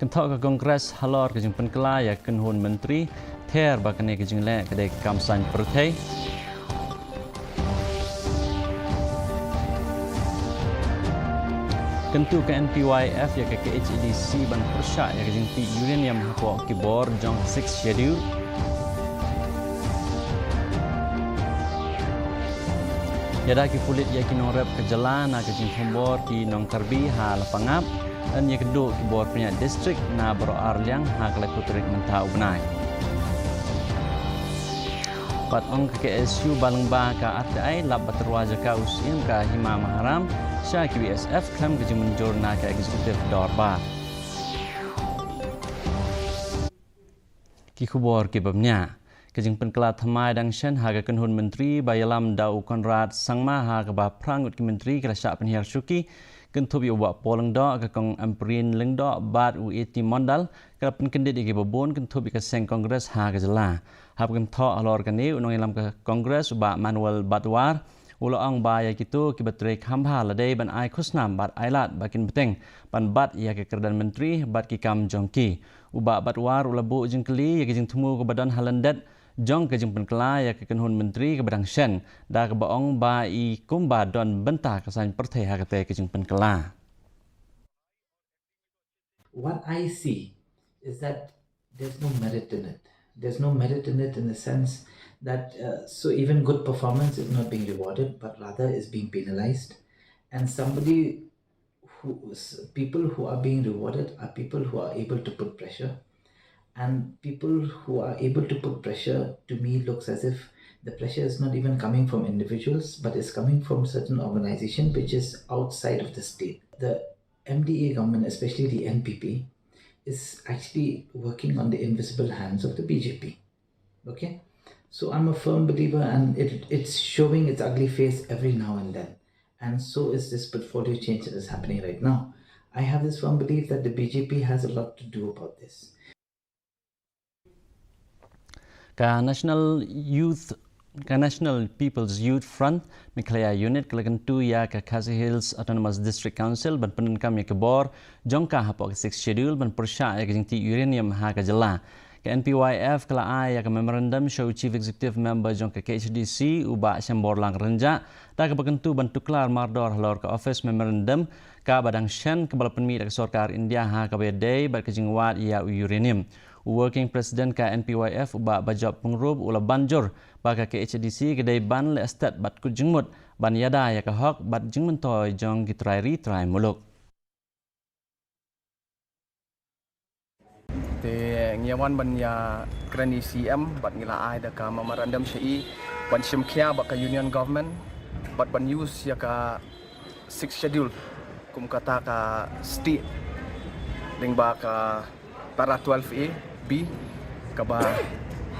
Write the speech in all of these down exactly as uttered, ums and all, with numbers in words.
Kynthoh ka Congress halor ka jingpynkylla ïa ka kynhun myntri, ther ba kane ka jingleh ka dei ka kam saiñ pyrthei. Kyntu ka N P Y F ïa ka K H A D C ban pyrshah ïa ka jingtih uranium hapoh ki bor jong Sixth Schedule. Ïada ki pulit ïa ki nongrep ka jylla na ka jingthombor ki nong Karbi ha Lapangap. Yn ïakynduh ki bor pynïaid district na baroh ar liang ha ka laiphew tarik mynta u bnai. Bad ong ka K S U ba lyngba ka R T I lap ba tyrwa jaka u Syiem ka Hima Maharam sha ka B S F khlem ka jingmynjur na ka Executive Dorbar. Ki khubor kiba bniah. Ka jingpynkylla thymmai dang shen ha ka kynhun myntri ba ïalam da u Conrad Sangma ha kaba phra ngut ki myntri ki la shah pynhiar shuki, kynthup ïa u Bah Paul Lyngdoh, ka Kong Ampareen Lyngdoh bad u A T Mondal, ka la pynkyndit ïa kiba bun kynthup ïa ka seng Congress ha ka jylla. Haba kynthoh halor kane, u nongïalam ka Congress u Bah Manuel Badwar u la ong ba ïa kito kiba trei kham bha la dei ban ai khusnam bad ai lad ba kin bteng ban bat ïa ka kyrdan myntri bad ki kam jong ki. U Bah Badwar u la buh jingkylli ïa ka jingthmu kaba don ha lyndet jong ka jingpynkylla ïa ka kynhun myntri kaba dang shen, da kaba ong ba i kumba don bynta ka saiñ pyrthei ha kata ka jingpynkylla. What I see is that there's no merit in it. There's no merit in it in the sense that, uh, so even good performance is not being rewarded, but rather is being penalized. And somebody who, s-, people who are being rewarded are people who are able to put pressure. And people who are able to put pressure, to me, looks as if the pressure is not even coming from individuals, but is coming from certain organization which is outside of the state. The M D A government, especially the N P P, is actually working on the invisible hands of the B J P. Okay? So I'm a firm believer, and it, it's showing its ugly face every now and then. And so is this portfolio change that is happening right now. I have this firm belief that the B J P has a lot to do about this. Ka National Youth, ka National People's Youth Front Meghalaya Unit ka la kyntu ïa ka Khasi Hills Autonomous District Council ban pyndonkam ïa ka bor jong ka hapoh ka Sixth Schedule ban pyrshah ïa ka jingtih uranium ha ka jylla. Ka N P Y F ka la ai ïa ka memorandum sha u Chief Executive Member jong ka K H A D C, u Bah Shemborlang Rynjah, da kaba kyntu ban tuklar mardor halor ka office memorandum kaba dang shen kaba la pynmih da ka sorkar India ha kaba ïadei bad ka jingwad ïa u uranium. U Working President ka N P Y F, u Bah Bajop Pyngrope, u la ban jur ba ka K H A D C ka dei ban leh stet bad kut jingmut ban ïada ïa ka hok bad jingmyntoi jong ki trai ri trai muluk. Te ngi ïa wan ban ïakren ïa i C M bad ngi la ai da ka memorandum sha i ban shim khia bad ka Union Government bad ban use ïa ka Sixth Schedule kum kata ka stieh lyngba ka para twelve A B, kaba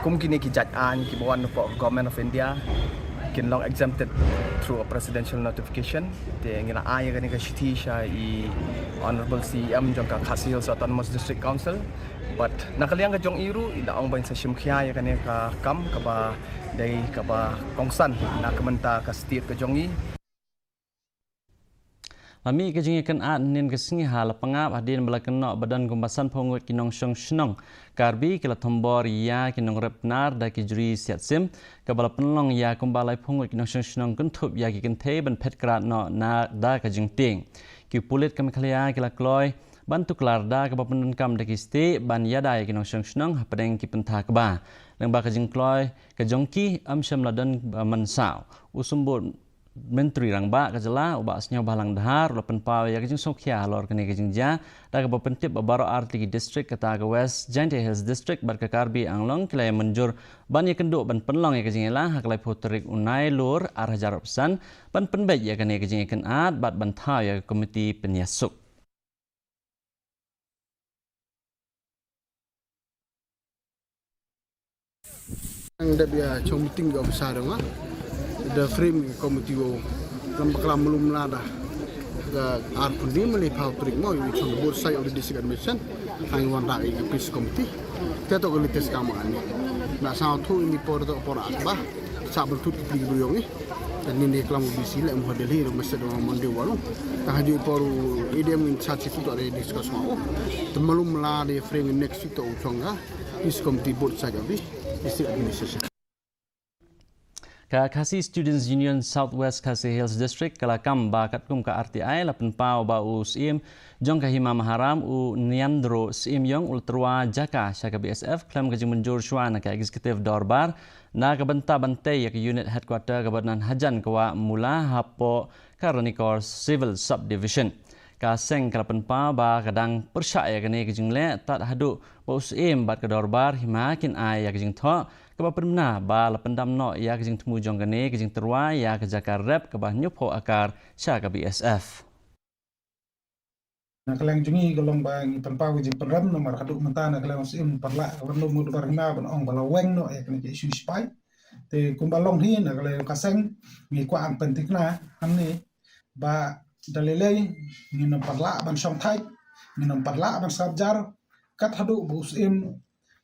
kum kine ki jait aiñ kiba wan napoh Government of India kin long exempted through a presidential notification. Te ngi la ai ïa kane ka shithi sha i Honorable C E M jong ka Khasi Hills Autonomous District Council. Bad na ka liang ka jong i ruh i la ong ba in sa shim khia ïa kane ka kam kaba dei kaba kongsan na ka bynta ka state ka jong i. La mih ka jingïakynad hynnin ka sngi ha Lapangap hadien ba la kynnoh ba don kumba sanphew ngut ki nongshong shnong Karbi ki la thombor ïa ki nongrep Pnar da ki jri siat sim, kaba la pynlong ïa kumba laiphew ngut ki nongshong shnong kynthup ïa ki kynthei ban phet krad noh na da ka jingtieng. Ki pulit ka Meghalaya ki la kloi ban tuklar da kaba pyndonkam da ki stieh ban ïada ïa ki nongshong shnong hapdeng ki pynthakba. Lyngba ka jingkloi ka jong ki, ym shym la don ba mynsaw. U Symbud Myntri Rangbah ka jylla, u Bah Sniawbhalang Dhar, u la pynpaw ïa ka jingsngewkhia halor kane ka jingjia da kaba pyntip ba baroh artylli ki district, kata ka West Jaintia Hills District bad ka Karbi Anglong, ki la ïa mynjur ban ïakynduh ban pynlong ïa ka jingïalang ha ka laiphew tarik u Nailur ar hajar arphew san ban pynbeit ïa kane ka jingïakynad bad ban thaw ïa ka komiti pynïasuk. Nang dep ïa chong meeting ka officer nga. Da frame ka committee wow. Lam bakla malum lada. Ka arphew hynñiew mali pau trik mo, ïa chong both side of the district administration. Tang wan rak ïa peace committee. Te to ka latest ka ma ani. Na sa thu ini por to por akba. Sa bentut ki pli bruyong ni. Ngin ïa klam u D C leh mo ha Delhi, no masa da Monday walu. Tang ha ju por u A D M in charge tu ta de discuss ma u. Te malu mala de frame next week ta u chong ka. This committee both side of the district administration. Ka Khasi Students Union South West Khasi Hills District ka la kam ba katkum ka R T I la pynpaw ba u Syiem jong ka Hima Maharam u Niandro Syiem Yong u la tyrwa jaka sha ka B S F khlem ka jingmynjur shuwa na ka Executive Dorbar na ka bynta ban tei ïa ka Unit Headquarter kaba don hajan ka Wah Mula hapoh ka Ranikor Civil Subdivision. Ka seng ka la pynpaw ba ka dang pyrshah ïa kane ka jingleh tad haduh ba u Syiem bad ka Dorbar Hima kin ai ïa ka jingthoh kaba pynbna ba la pyndam noh ïa ka jingthmu jong kane ka jingtyrwa ïa ka jaka rep kaba hynñiewphew akar sha ka B S F. Na ka liang jong ngi ka long ba ngi pynpaw ka jingpynrem namar haduh mynta na ka liang u Syiem pyrshah ka ban long u Dorbar Hima ban ong ba la weng noh ïa kane ka issue sipai. Te kumba long hi na ka liang ka seng ngi kwah ban pynthikna hangne ba da lei lei ngin ym pat lah ban shong thait, ngin ym pat lah ban sngap jar kat haduh ba u Syiem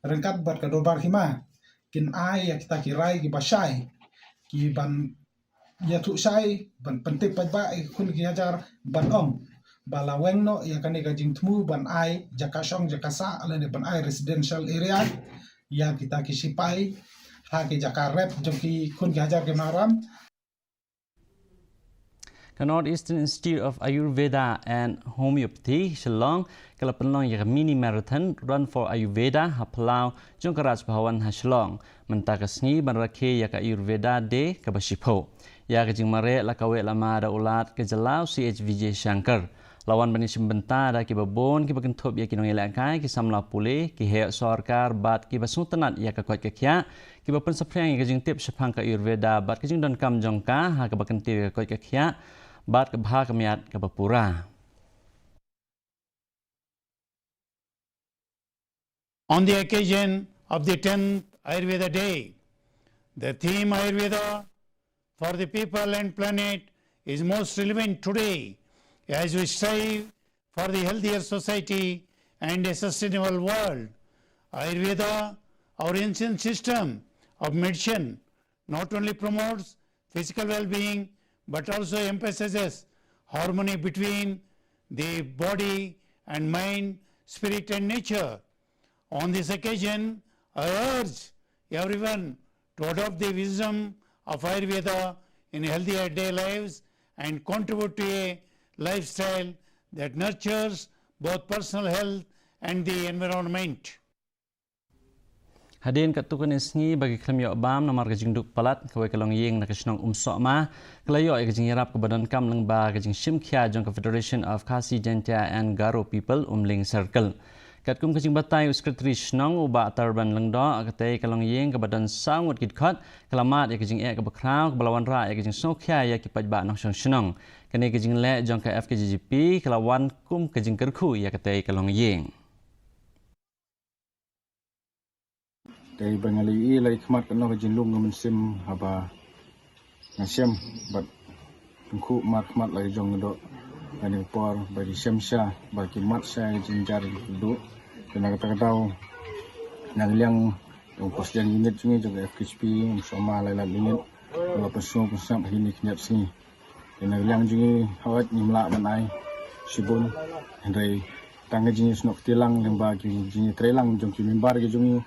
ryngkat bad ka Dorbar Hima kin ai ïa kita ki rai kiba shai, ki ban ïathuh shai, ban pyntip paidbah ïa ki khun ki hajar ban ong ba la weng noh ïa kane ka jingthmu ban ai jaka shong jaka sah lane ban ai residential area ïa kita ki sipai ha ki jaka rep jong ki khun ki hajar ki Maharam. Ka North Eastern Institute of Ayurveda and Homeopathy Shillong ka la pynlong ïa ka mini marathon Run for Ayurveda ha phyllaw jong ka Raj Bhavan ha Shillong mynta ka sngi ban rakhe ïa ka Ayurveda Day kaba shiphew. Ïa ka jingmareh la kaweh lama da u Lat ka jylla u C H Vijayashankar. La wan ban ïashim bynta da kiba bun kiba kynthup ïa ki nongïalehkai, ki samla pule, ki heh sorkar bad kiba sngewtynnat ïa ka koit ka khiah, kiba pynsaphriang ïa ka jingtip shaphang ka Ayurveda bad ka jingdonkam jong ka ha kaba kyntiew ïa ka koit ka khiah bad ka bha ka miat kaba pura. On the occasion of the tenth Ayurveda Day, the theme Ayurveda for the people and planet is most relevant today as we strive for the healthier society and a sustainable world. Ayurveda, our ancient system of medicine, not only promotes physical well-being but also emphasizes harmony between the body and mind, spirit and nature. On this occasion, I urge everyone to adopt the wisdom of Ayurveda in healthier day lives and contribute to a lifestyle that nurtures both personal health and the environment. Hadien katto katne sngi ba ki khlem ïoh bam namar ka jingduk palat, kawei ka longïing na ka shnong Umsohma ka la ïoh ïa ka jingïarap kaba donkam lyngba ka jingshim khia jong ka Federation of Khasi Jaintia and Garo People Umling Circle. Katkum ka jingbatai u Secretary Shnong u Bah Tarban Lyngdoh, katei ka longïing kaba don saw ngut ki dkhot ka la mad ïa ka jingeh kaba khraw kaba la wanrah ïa ka jingsngewkhia ïa ki paidbah nongshong shnong. Kane ka jingleh jong ka F K J G P ka la wan kum ka jingkyrkhu ïa katei ka longïing. Dei ba nga la ïohi la i khmat kano ka jinglong ka mynsiem haba nga shem bad tyngkhuh markhmat la ka jong nga doh. Kane ka por ba ki shem sha ba ki mad sha ka jingjar duh. Te na kata ka daw na ka liang jong President Unit jong ngi jong ka F K J P, Umsohma Lailat Unit, la pynsngew pynsngew ha kine ki khyndiat sngi. Te na ka liang jong ngi hooid ngim lah ban ai shibun, hynrei tang ka jingïasnoh kti lang lyngba ki jingïatreilang jong ki member ki jong ngi,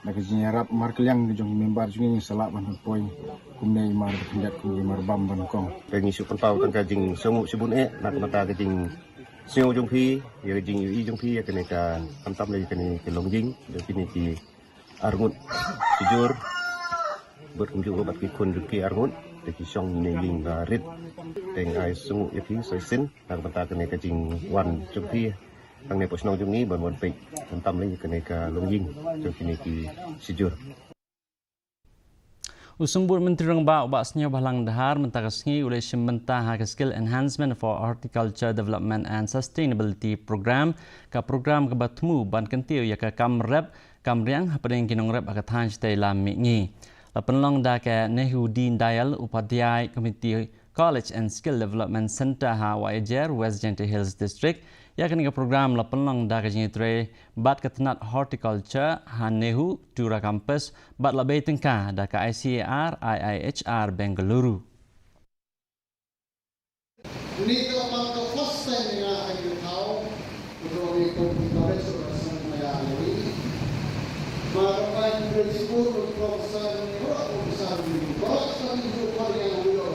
na ka jingïarap markylliang ki jong ki member jong ngi, ngi sa lah ban pynpoi kumne i mar ba khyndiat kum i mar bam ba nyngkong. Te ngi shu pynpaw tang ka jingsngewnguh shibun eh na ka bynta ka jingsngew jong phi, ïa ka jingïohi jong phi ïa kane ka, khamtam lei ïa kane ka longïing, ïa kine ki arngut shijur bad kumjuh bad ki khun jong ki arngut, te ki shong ne ïing ba rit. Te nga ai sngewnguh ïa phi sa shisien na ka bynta kane ka jingwan jong phi hangne poh shnong jong ngi ban wan peit khamtam lei ïa kane ka longïing jong kine ki shijur. U Symbud Myntri Rangbah u Bah Sniawbhalang Dhar mynta ka sngi u la shim bynta ha ka Skill Enhancement for Horticulture Development and Sustainability Programme, ka program kaba thmu ban kyntiew ïa ka kam rep kam riang hapdeng ki nongrep ha ka thaiñ shatei lam mihngi. La pynlong da ka Nehru Deen Dayal Upadhyay Community College and Skill Development Centre ha Wahiajer, West Jaintia Hills District. Ïa kane ka program la pynlong da ka jingïatrei bad ka tnat horticulture ha Nehru Tura Campus bad la bei tyngka da ka I C A R I I H R Bengaluru. Ngi ka pang ka first time nga ai ka thaw. Ko ni ko ni ko ni so sa ni ya ni. Ma ka pa ni ko ni ko ni ko sa ni ko ko sa ni ko sa ni ko ko ni ko ni ko.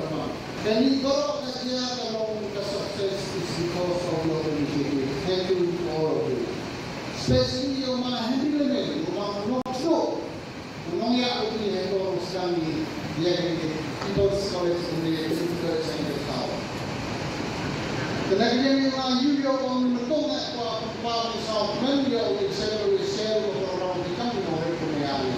Kani baroh ka jia ka long ka success is because of your initiative. Thank you to all of you. Especially your ma Henry Lemon, your ma Rock Show. Nong ïa u ki hei ko skang ni, ïa ki People's College in the Science Tower. Kena ki jia ni ma yu ïa ko ni metung eh ko apa ni sa men ïa u ki share u share u program ki kam ni hei ko ni ïa ni.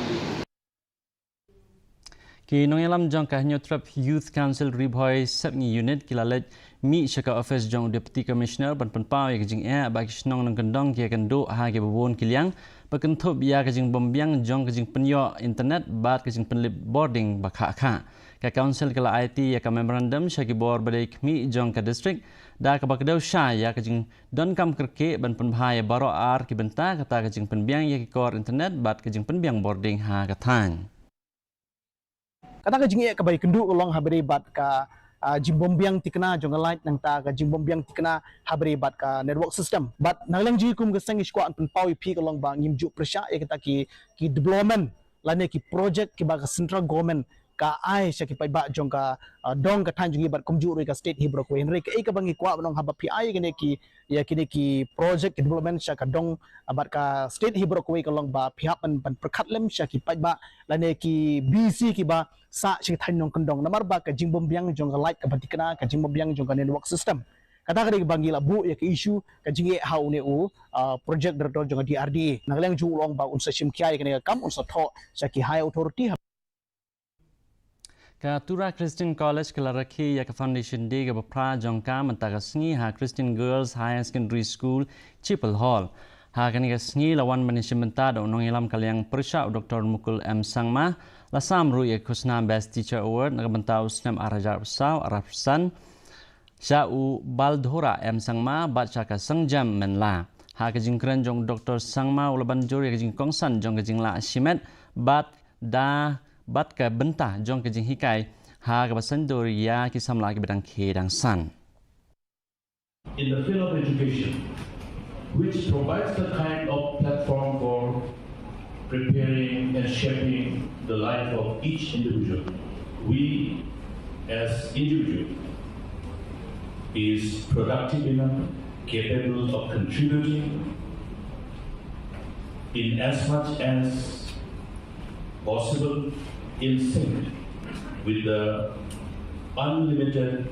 Ki nongïalam jong ka Hynñiewtrep Youth Council Ri Bhoi Sepngi Unit ki la leit mih sha ka office jong u Deputy Commissioner ban pynpaw ïa ka jingeh ba ki shnong nongkyndong ki ïakynduh ha kiba bun ki liang ba kynthup ïa ka jingbymbiang jong ka jingpynïoh internet bad ka jingpynlip bording ba khah khah. Ka Council ka la aiti ïa ka memorandum sha ki bor ba dei khmih jong ka district da kaba kdew shai ïa ka jingdonkam kyrkieh ban pynbha ïa baroh ar ki bynta kata ka jingpynbiang ïa ki kor internet bad ka jingpynbiang bording ha ka thaiñ. Kata ka jingeh kaba ïakynduh ka long ha bri bad ka, ah, jingbymbiang thikna jong ka light nangta ka jingbymbiang thikna ha bri bad ka network system. Bad na ka liang jong ngi kum ka seng ngi sngewkwah pynpaw ïa phi ka long ba ngim ju pyrshah ïa kita ki, ki development lane ki project kiba ka central government ka ai sha ki paidbah jong ka, ah, dong ka thaiñ jong ngi bad kumjuh ruh ïa ka state hi baroh kawei. Hynrei kaei kaba ngi kwah ban ong haba phi ai ïa kine ki ïa kine ki project ki development sha ka dong, ah, bad ka state hi baroh kawei ka long ba phi hap ban, ban pyrkhat lem sha ki paidbah lane ki B C kiba sah sha ki thaiñ nongkyndong. Namar ba ka jingbymbiang jong ka light kaba thikna, ka jingbymbiang jong ka network system. Kata ka dei kaba ngi la buh ïa ka issue ka jingeh ha une u, ah, project director jong ka D R D A. Na ka liang jong u long ba un sa shim khia ïa kane ka kam un sa thoh sha ki high authority. Ka Tura Christian College ka la rakhe ïa ka Foundation Day kaba phra jong ka mynta ka sngi ha Christian Girls Higher Secondary School, Chapel Hall. Ha kane ka sngi la wan ban ïashim bynta da u nongïalam ka liang pyrshah u Doctor Mukul M Sangma, la sam ruh ïa ka khusnam Best Teacher Award na ka bynta u snem ar hajar arphew saw arphew san sha u Baldhora M Sangma bad sha ka Sangjam Menla. Ha ka jingkren jong u Doctor Sangma u la ban jur ïa ka jingkongsan jong ka jinglah shimet bad da bad ka bynta jong ka jinghikai ha kaba saiñdur ïa ki samla kiba dang khie dang san. In the field of education, which provides the kind of platform for preparing and shaping the life of each individual, we as individual is productive enough, capable of contributing in as much as possible in sync with the unlimited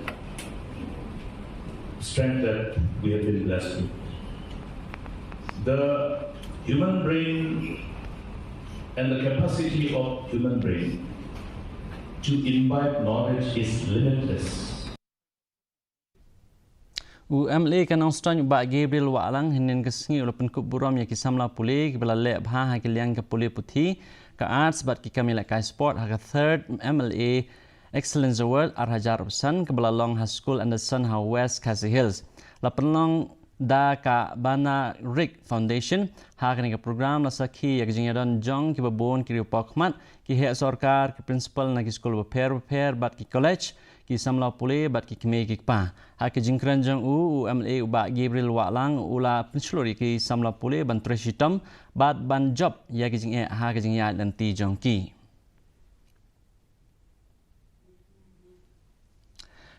strength that we have been blessed with. The human brain and the capacity of human brain to imbibe knowledge is limitless. U M L A ka Nongstoiñ u Bah Gabriel Wahlang hynnin ka sngi u la pynkup burom ïa ki samla pule kiba la leh bha ha ki liang ka pule puthi, ka arts bad ki kam ïalehkai sport ha ka third M L A Excellence Award ar hajar arphew san kaba la long ha Skul Anderson ha West Khasi Hills. La pynlong da ka Bana Rik Foundation. Ha kane ka program la sakhi ïa ka jingïadon jong kiba bun ki riew paw khmat, ki heh sorkar, ki principal na ki skul bapher bapher bad ki college, ki samla pule bad ki kmie ki kpa. Ha ka jingkren jong u, u M L A u Bah Gabriel Wahlang u la pynshlur ïa ki samla pule ban trei shitom bad ban jop ïa ka jingeh ha ka jingïaid lynti jong ki.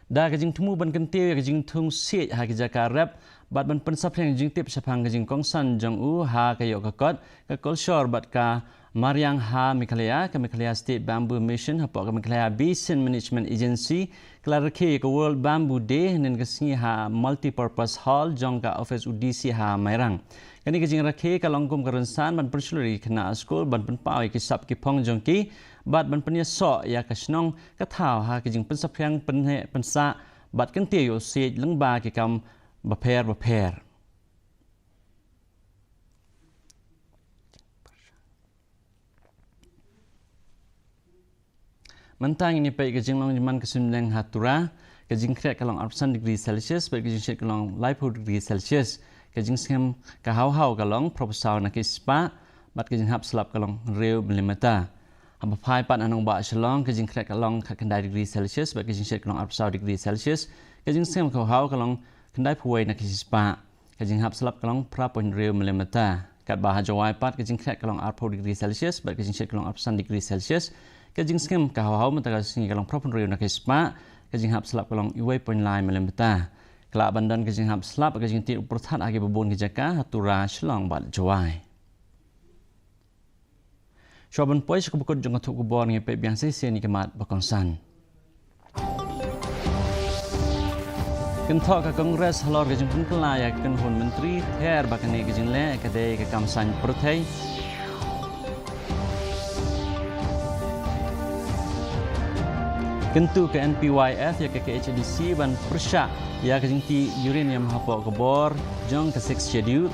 Da ka jingthmu ban kyntiew ïa ka jingthung siej ha ki jaka rep bad ban pynsaphriang jingtip shaphang ka jingkongsan jong u ha ka ïoh ka kot, ka kolshor bad ka mariang ha Meghalaya, ka Meghalaya State Bamboo Mission hapoh ka Meghalaya Basin Management Agency ka la rakhe ïa ka World Bamboo Day hynnin ka sngi ha Multipurpose Hall jong ka office u D C ha Mairang. Kane ka jingrakhe ka long kum ka rynsan ban pynshlur ïa ki khynnah skul ban pynpaw ïa ki sap ki phong jong ki bad ban pynïasoh ïa ka shnong ka thaw ha ka jingpynsaphriang pynheh pynsah bad kyntiew ïa u siej lyngba ki kam bapher bapher. Mynta ngin ïa peit ka jinglong jingman ka suiñbneng ha Tura, ka jingkhreh ka long arphew san degree Celsius bad ka jingshit ka long laiphew degree Celsius. Ka jingsngem ka haw haw ka long phraphew saw na ki spah bad ka jinghap slap ka long hynriew millimeter. Haba phai pat na nongbah Shillong, ka jingkhreh ka long khatkhyndai degree Celsius bad ka jingshit ka long arphew saw degree Celsius. Ka jingsngem ka hawhaw ka long khyndaiphew wei na ka shispah. Ka jinghap slap ka long phra point hynriew millimeter. Katba ha Jowai pat ka jingkhreh ka long arphew degree Celsius bad ka jingshit ka long arphew san degree Celsius. Ka jingsngem ka hawhaw mynta ka sngi ka long phra point hynriew na ka shispah. Ka jinghap slap ka long uwei point lai millimeter. Ka lah ban don ka jinghap slap ka jingtied u pyrthat ha kiba bun ki jaka ha Tura, Shillong bad Jowai. Shuwa ban poi sha kaba kut jong ka thup khubor, ngi peit biang shisien ïa ki mat ba kongsan. Kynthoh ka Congress halor ka jingpynkylla ïa ka kynhun myntri, ther ba kane ka jingleh ka dei ka kam saiñ pyrthei. Kyntu ka N P Y F ïa ka K H A D C ban pyrshah ïa ka jingtih uranium hapoh ka bor jong ka Sixth Schedule.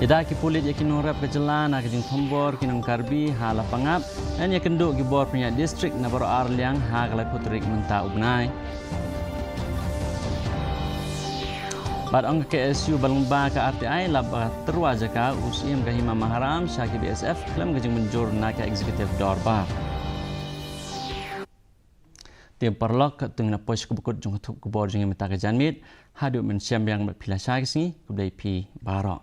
Ïada ki pulit ïa ki nongrep ka jylla na ka jingthombor ki nong Karbi ha Lapangap, yn ïakynduh ki bor pynïaid district na baroh ar liang ha ka laiphew tarik mynta u bnai. Bad ong ka K S U ba lyngba ka R T I la ba tyrwa jaka u Syiem ka Hima Maharam sha ki B S F khlem ka jingmynjur na ka Executive Dorbar. Te paralok, katto ngi la poi sha kaba kut jong ka thup khubor jong ngi mynta ka janmiet. Haduh ban ïashem biang bad phi la shai ka sngi, khublei phi baroh.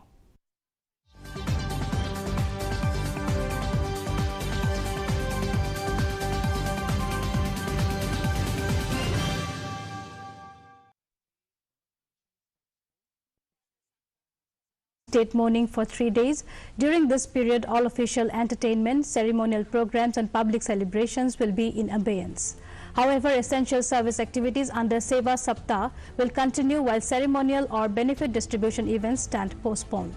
State mourning for three days. During this period, all official entertainment, ceremonial programs, and public celebrations will be in abeyance. However, essential service activities under Seva Saptah will continue, while ceremonial or benefit distribution events stand postponed.